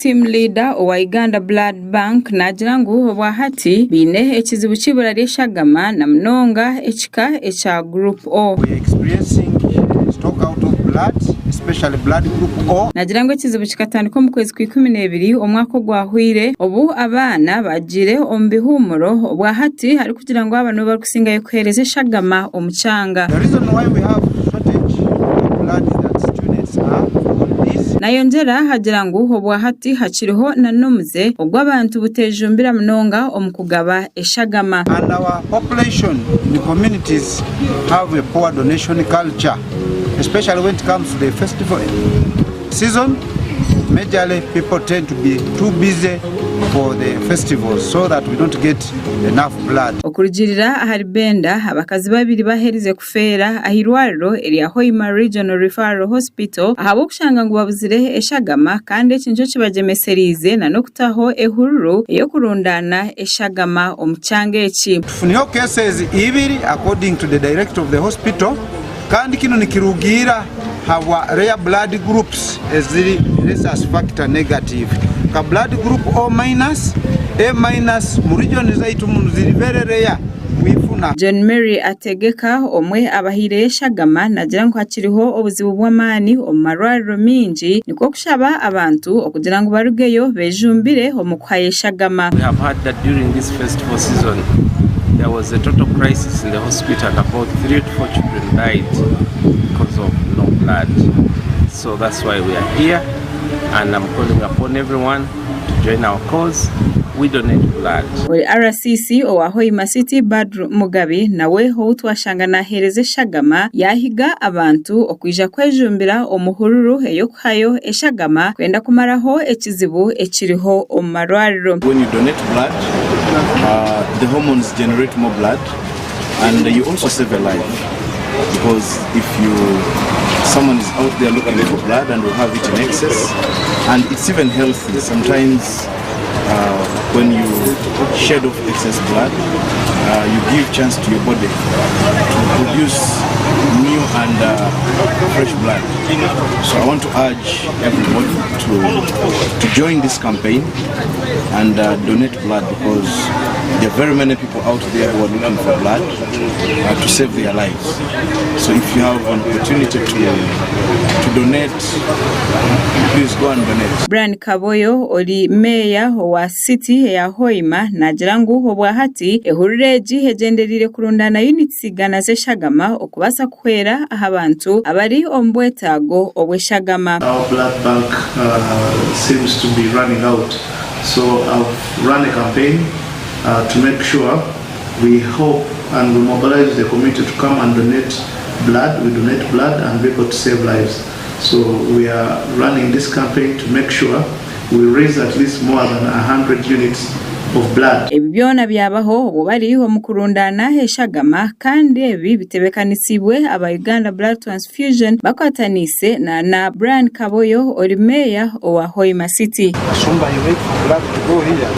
Team Leader owa Uganda Blood Bank naagira ngu obwahati baine ekizibu ky'eibura ry'eshagama na munonga ekika ekya Group O. We are experiencing stock out of blood, especially blood group O. Naagira ngu ekizibu kikatandika omu kwezi kwa Ikumina-ebiri omwaka ogwahweire obu abaana baagiire omu bihuumuro obwahati arikugira ngu aba nibo barikusingayo kuheereza eshagama omu kyanga. The reason why we have shortage of blood is that students are on this. Nayongyera agira ngu obwahati hakiriho na n'omuze ogw'abantu butejumbira munonga omu kugaba eshagama. And our population in communities have a poor donation culture especially when it comes to the festival season majorly people tend to be too busy for the festivals so that we don't get enough blood. Okurugiirira ahari Benda, abakazi babiri baherize kufeera ah'eirwariro erya Hoima Regional Referral Hospital ahabw'okushanga ngu babuzire eshagama kandi eki nikyo kibagyemesereize na n'okutaho ehururu ey'okurundaana eshagama omu kyanga eki. Tufunireho cases ibiri according to the director of the hospital kandi kinu nikirugiira habwa rare blood groups eziri rhesus factor negative nka blood group O minus, A minus mu region zaitu munu ziri very rare kwifuna. John Mary Ategeka, omwe abahaireyo eshagama naagira ngu hakiriho obuzibu bw'amaani omu marwariro maingi nikwo kushaba abantu okugira ngu barugeyo bejumbire omu kuhayo eshagama. We have heard that during this festival season there was a total crisis in the hospital and about 3 to 4 children died because of no blood. So that's why we are here and I'm calling upon everyone to join our cause. We donate blood. Ori RCC owa Hoima City Badru Mugabi nawe ou twashanga naheereza eshagama yaahiga abantu okwija kwejumbira omu hururu ey'okuhayo eshagama kwenda kumaraho ekizibu ekiriho omu marwariro. When you donate blood, the hormones generate more blood and you also save a life because if you someone is out there looking for blood and we have it in excess and it's even healthy sometimes uh, when you shed off excess blood uh, you give chance to your body to produce new and fresh blood so I want to urge everybody to join this campaign and donate blood because there are very many people out there who are looking for blood to save their lives. So if you have an opportunity to donate, please go and donate. Brian Kaboyo ori Meeya owa City eya Hoima naagira ngu obwahati ehururu egi egyendereire kurundaana units igana z'eshagama okubaasa kuhwera aha bantu abari omu bwetaago obw'eshagama. Our blood bank seems to be running out so I've run a campaign to make sure we help and we mobilize the community to come and donate blood, we donate blood and be able to save lives. So we are running this campaign to make sure we raise at least more than 100 units of blood. Ebi byona byabaho obwo bari omu kurundaana eshagama kandi ebi bitebeekanisiibwe aba Uganda Blood Transfusion bakwataniise na na Brian Kaboyo ori Meeya owa Hoima City. Gashumba you wait for blood to go here.